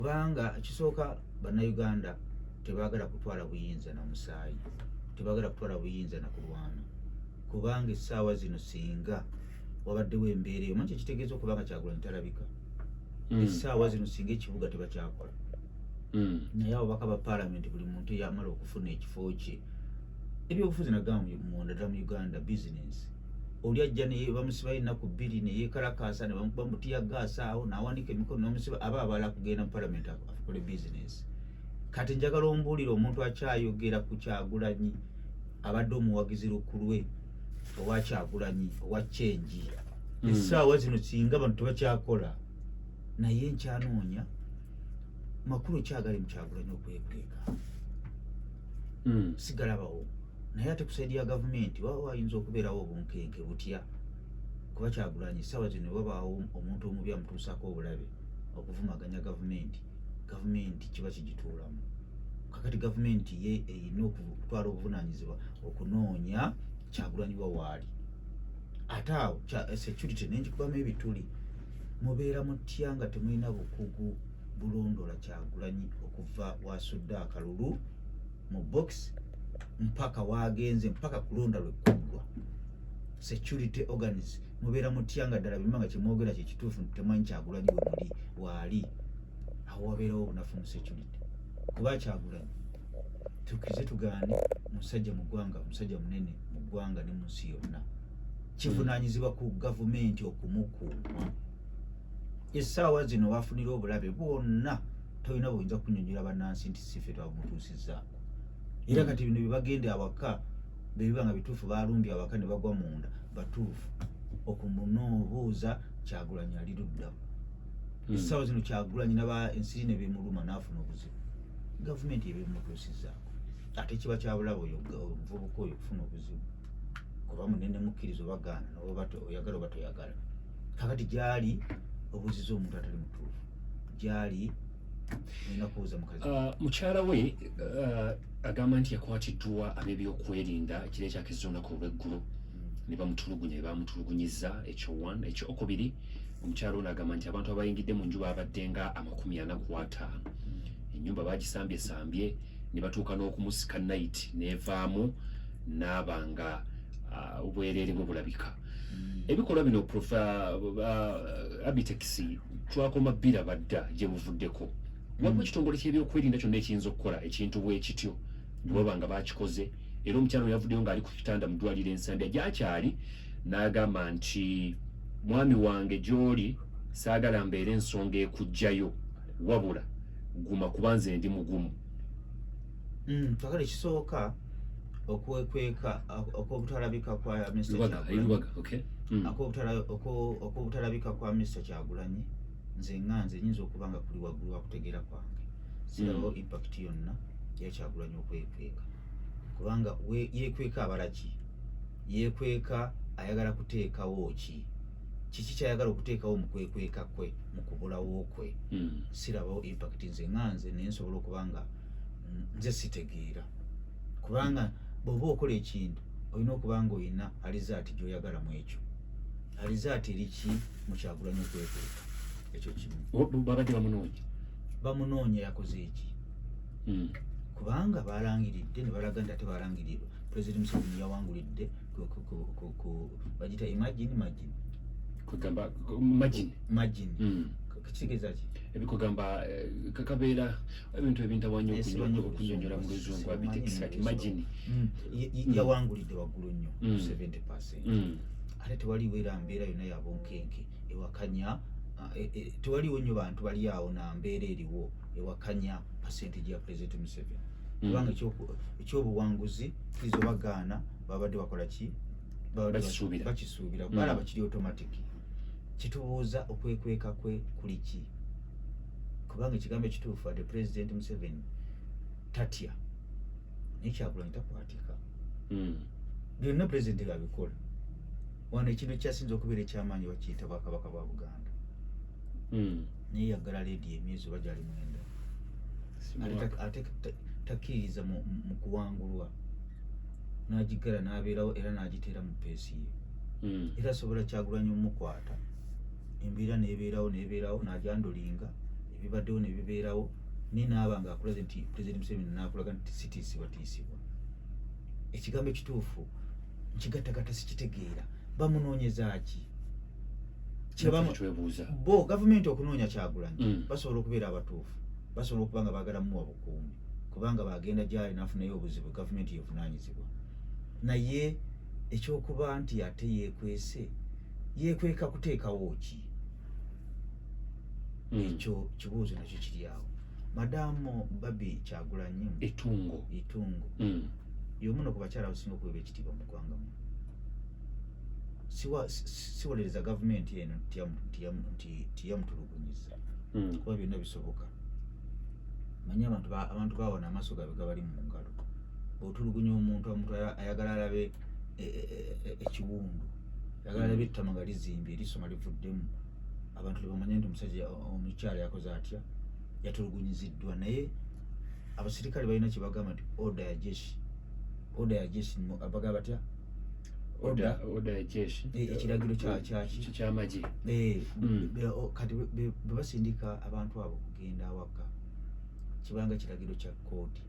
Kubanga ekisooka, Bannayuganda tebaagala kutwala buyinza na musaayi, tebaagala kutwala buyinza na kulwana, kubanga essaawa zino singa wabaddewo embeera eyo, manyi kyekitegeeza okubanga Kyagulanyi talabika. Essaawa zino singa ekibuga tebakyakola, naye ababaka ba paalamenti, buli muntu yamala okufuna ekifo kye, ebyobufuzi nagamba munda ddala mu Uganda bizinesi. Oli ajja ne bamusibayo ennaku 2 neyekalakaasa, ne bamukuba mu tear gas awo, n'awanika emikono n'omusiba, aba abala kugenda mu paalamenti akole bizinesi. Kati njagala ombuulire omuntu akyayogera ku Kyagulanyi, abadde omuwagizi lukulwe owa Kyagulanyi, owa change. Essaawa zino singa bantu tebakyakola, naye nkyanoonya makulu kyagali mu Kyagulanyi okwekweka. Sigalabawo. Naye ate ku side ya gavumenti waba wayinza okubeerawo obunkenke butya? Kuba Kyagulanyi essaawa zino wabaawo omuntu omubi amutuusako obulabe okuvumaganya gavumenti, gavumenti kiba kigituulamu. Kakati gavumenti ye erina okutwala obuvunanyizibwa okunoonya Kyagulanyi wa waali. Ate awo security nenjikubamu ebituli. Mubeera mutya nga temulina bukugu bulondola Kyagulanyi okuva wasudde akalulu mu box mpaka wagenze, mpaka kulonda lwe kuggwa? Security organs, mubeera mutya nga ddala bima nga kyemwogera kyekituufu nti temanyi Kyagulanyi we muli waali? Awo wabeerawo obunafu mu security, kuba Kyagulanyi, tukkirize tugaane, musajja mu ggwanga, musajja munene mu ggwanga ne mu nsi yonna. Kivunaanyizibwa ku gavumenti okumukuuma. Essaawa zino wafunira obulabe bwonna, tolina buyinza kunyonyola bannansi nti sife twamutuusizzaako. Era kati bino byebagenda awaka bebiba nga bituufu, balumbye awaka ne bagwa munda, batuufu okumunoobuuza Kyagulanyi ali luddawo. Essaawa zino Kyagulanyi naba ensiri ne bemuluma n'afuna obuzibu, gavumenti ebemutuusizzaako. Ate kiba kyabulabe oyo omuvubuka oyo okufuna obuzibu, kuba munene, mukkiriza oba gaana, oba oyagala oba toyagala. Kakati gyali obuuziza omuntu atali mutuufu, gyali olina kubuuza mukazi. Mukyala we agamba nti yakwatiddwa ab'ebyokwerinda ekiro ekyakizza olunaku olw'eggulo ne bamutulugunya ne bamutulugunyiza. Ekyo one. Ekyo okubiri, omukyala ono agamba nti abantu abayingidde mu nju babadde nga 45. Ennyumba bagisambyesambye ne batuuka n'okumusika night n'evaamu n'aba nga obwereere bwe bulabika. Ebikolwa bino, Prof Abitex, twakoma biraba dda gye buvuddeko. Waliwo ekitongole ky'ebyokwerinda kyonna ekiyinza okukola ekintu bwe kityo ne baba nga bakikoze? Era omukyala oyo yavuddeyo ng'ali ku kitanda mu ddwaliro Ensambya gy'akyali n'agamba nti, "Mwami wange gy'oli saagala mbeere ensonga ekuggyayo, wabula guma kuba nze ndi mugumu." Kakale ekisooka, okwekweka okw'obutalabika kwa Mr. Lubaga ali Kyagulanyi. Lubaga, okay. Okw'obutalabika kwa Mr. Kyagulanyi, nze nga nze nyinza okuba nga kuli waggulu wakutegeera kwange. Sirabawo impact yonna ya Kyagulanyi okwekweka, kubanga yeekweka abalaki? Yeekweka ayagala kuteekawo ki? Kiki kyayagala okuteekawo mu kwekweka kwe, mu kubulawo kwe? Sirabawo impact nze nga nze, naye nsobola okuba nga nze sitegeera, kubanga bw'oba okola ekintu olina okuba nga olina result gy'oyagala mu ekyo. Result eri ki mu Kyagulanyi okwekweka? Ekyo kimu. Babadde bamunoonya. Bamunoonya, yakoze eki? Kubanga balangiridde ne balaga nti ate balangirirwa President Museveni yawangulidde bagita imagine margin. Kugamba margin. Margin. Kitegeeza ki? Ebikugamba kakabeera ebintu ebintawanya Esiba nnyo okunyonyola mu Luzungu. Simanyi Abitex, kati nnyo. Margin. Yawangulidde waggulu nnyo, 70. Ate tewaliwo era mbeera yonna ya bunkenke ewakanya, tewaliwo nnyo bantu bali awo na mbeera eriwo ewakanya percentage ya President Museveni, kubanga ekyobuwanguzi kiriza obagaana babadde bakola ki? Babadde Bakisuubira. Bakisuubira. Balaba kiri automatic. Kitubuuza okwekweka kwe kuli ki? Kubanga ekigambo ekituufu, ate President Museveni tatya, naye Kyagulanyi takwatika. Byonna pulezidenti babikola wano. Ekintu ekyasinza okubeera ekyamaanyi bakiyita Bwakabaka bwa Buganda, naye yaggala leediyo emyezi oba gyali 9. Ate ate takkiririza mu kuwangulwa, n'agiggala n'abeerawo era n'agiteera mu pace ye. Era asobola Kyagulanyi omukwata, embeera nebeerawo nebeerawo n'ajandulinga. Ebibaddewo ne bibeerawo, naye naaba nga akulaze nti President Museveni naakulaga nti sitiisibwatiisibwa. Ekigambo ekituufu nkigattagatta, sikitegeera. Bamunoonyeza ki? Twebuuza. Bo gavumenti okunoonya Kyagulanyi, basobola okubeera abatuufu, basobola okuba nga baagala muwa bukuumi, kubanga bagenda gyali nafunayo obuzibu, gavumenti yevunaanyizibwa. Naye ekyokuba nti ate yeekwese, yeekweka kuteekawo ki? Ekyo kibuuzo nakyo kiri awo. Madamu Barbie Kyagulanyi Itungo. Itungo, y'omu no ku bakyala abasinga okuweebwa ekitiibwa mu ggwanga muno. Siwolereza gavumenti eno nti tiyamutulugunyiza, kuba byonna bisoboka. Manyi abantu bawona amaaso gaabwe gabali mu ngalo. Bw'otulugunya omuntu, omuntu ayagala alabe ekiwundu, ayagala alabe ettama nga lizimbye, eriiso nga livuddemu, abantu tebamanye nti omusajja, omukyala yakoze atya, yatulugunyiziddwa. Naye abasirikale balina kyebagamba nti order ya jeshi, order ya jeshi. Bagamba batya? Order, order ya jeshi. Ekiragiro kyaki? Kyamagye. Kati bwe basindika abantu abo kugenda awaka, kibanga kiragiro kya kooti,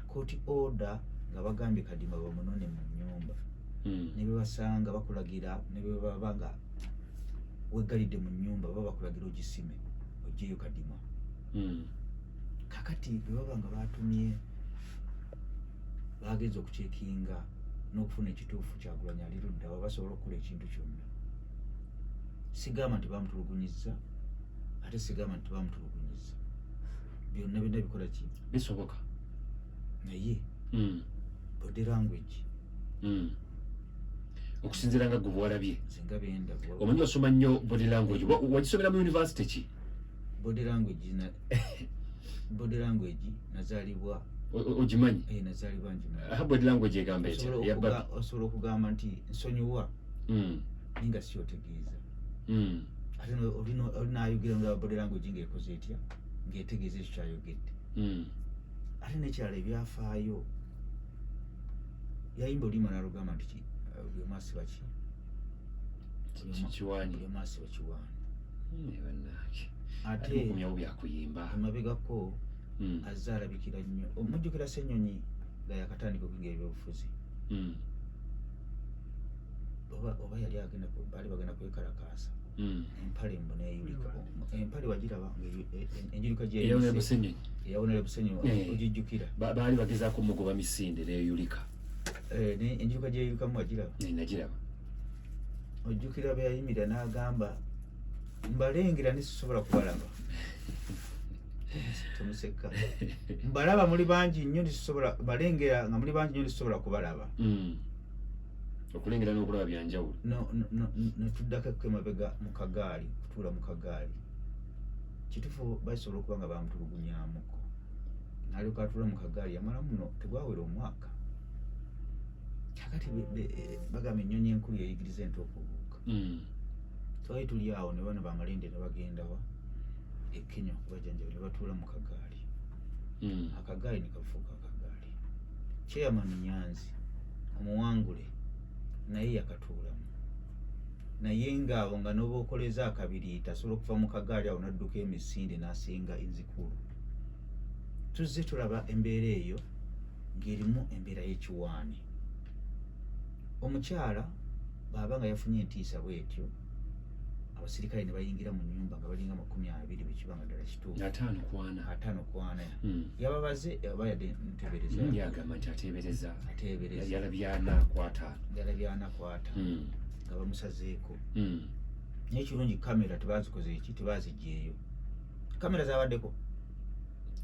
kooti order, nga bagambye Kadima bamunone mu nyumba. Ne bebasanga bakulagira, ne bebaba nga weggalidde mu nyumba, baba bakulagira ogisime ogyeyo Kadima. Kakati bwe baba nga batumye, bagenza okucekinga n'okufuna ekituufu Kyagulanyi ali ludda wa, basobola okukola ekintu kyonna. Sigamba nti bamutulugunyizza, ate sigamba nti bamutulugunyizza. Byonna byonna bikola ki? Bisoboka. Naye body language, Okusinziira nga gwe bwalabye. Nze nga byenda. Omanyi osoma nnyo body language. Wagisomera mu university ki? Body language na body language nazaalibwa Ogimanyi? Nazaalibwa ngimanyi. Aha, body language egamba etya? Osobola Ya Barbie. Osobola okugamba nti nsonyiwa, naye nga si otegeeza. Ate olinayogera nga body language ng'ekoze etya, ng'etegeeza ekyo kyayogedde. Ate n'ekirala, ebyafaayo, yayimba oluyimba n'alugamba nti buli omu asiba ki? Kiwaani. Buli omu asiba kiwaani. Bannange. Ate Ate mukomyawo byakuyimba. Emabegako azze alabikira nnyo. Mujjukira Ssenyonyi nga yakatandika okuyingira ebyobufuzi? Oba yali agenda baali bagenda kwekalakaasa, empale mbu neyulika. Empale wagiraba nga enjulika? Eyawonera Busenyonyi. Eyawonera Busenyonyi. Ogijjukira? Baali bagezaako mugoba misinde neyulika. Eh, enjulika gyeyulikamu wagiraba? Nagiraba. Ojjukira bwe yayimirira n'agamba, "Mbalengera ne sisobola kubalaba"? Temuseka. "Mbalaba muli bangi nnyo, nesisobola balengera nga muli bangi nnyo, nesisobola kubalaba." Okulengera n'okulaba byanjawulo. Netuddako ekko emabega mu kagaali, kutuula mu kagaali. Kituufu basobola okuba nga bamutulugunyamuko, nalyoka atuula mu kagaali, yamala muno tegwawera omwaka. Kakati bagamba ennyonyi enkulu yeyigiriza ento okubuuka. Twali tuli awo ne bano bamalende ne bagendawa e Kenya okubajanjaba, ne batuula mu kagaali. Akagaali ne kafuuka akagaali. Chairman Nyanzi omuwangule naye yakatuulamu, naye ng'abo nga n'oba okoleza akabiriita asobola okuva mu kagaali awo n'adduka emisinde n'asinga enzikulu. Tuzze tulaba embeera eyo ng'erimu embeera y'ekiwaani. Omukyala bw'aba nga yafunye entiisa bw'etyo, abasirikale ne bayingira mu nnyumba nga balinga 20, bwe kiba nga ddala kituufu. 54. 54. Yababaze oba yadde ntebereza? Yagamba nti ateebereza. Ateebereza. Yalabye 45. Yalabye 45 nga bamusazeeko. Naye ekirungi, kamera tebazikoze eki, tebazigyeyo. Kamera zabaddeko.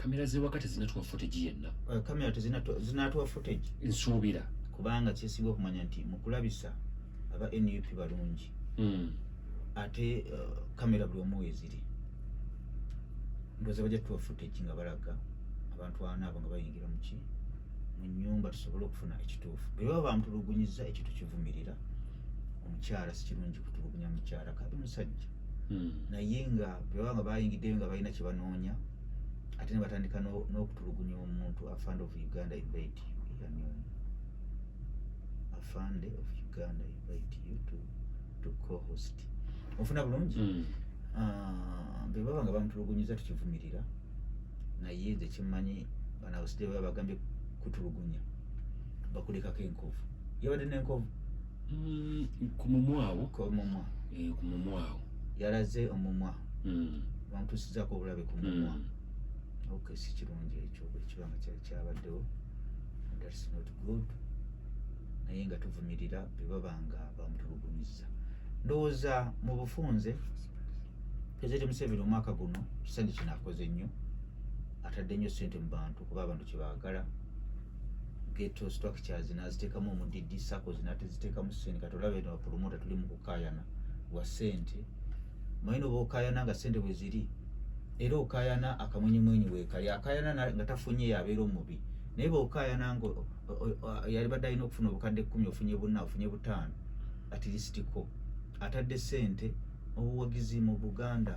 Kamera zewaka tezinatuwa footage yenna. Kamera tezinatuwa footage. Nsuubira. Kubanga kyesinga okumanya nti mu kulabisa aba NUP balungi, ate kamera buli omu weziri, ndowooza bajja tuwa footage nga balaga abantu ana abo nga bayingira muki, mu nyumba, tusobole okufuna ekituufu. Bwe baba bamutulugunyiza, ekyo tukivumirira. Omukyala si kirungi kutulugunya mukyala, kabe musajja. Naye nga bwe baba nga bayingiddeyo nga balina kye banoonya, ate ne batandika n'okutulugunya omuntu. Afande of Uganda invite you. Yani ono Afande of Uganda invite you to co-host. Ofuna bulungi? Ah, bwe baba nga bamutulugunyiza tukivumirira, naye nze kimmanyi bano abasajja baba bagambye kutulugunya bakulekako enkovu. Yabadde n'enkovu? Ku mumwa awo. Ku mumwa. Eh, ku mumwa awo. Yalaze omumwa. Bamutuusizaako obulabe ku mumwa. Okay, si kirungi ekyo bwe kiba nga kyabaddewo, that's not good, naye nga tuvumirira bwe baba nga bamutulugunyiza. Ndowooza mu bufunze Pulezidenti Museveni omwaka guno kisanja kino akoze nnyo, atadde nnyo ssente mu bantu kuba abantu kyebaagala. Ghetto structures naziteekamu omudidi, SACCOs nateziteekamu ssente. Kati olaba eno bapromota tuli mu kukaayana lwa ssente. Manyi noba okaayana nga ssente bwe ziri, era okaayana akamwenyumwenyu weekali, akaayana nga tafunye yabeera omubi, naye bw'okaayana nga yalibadde alina okufuna obukadde 10, ofunye 4, ofunye 5, at least ko atadde ssente obuwagizi mu Buganda.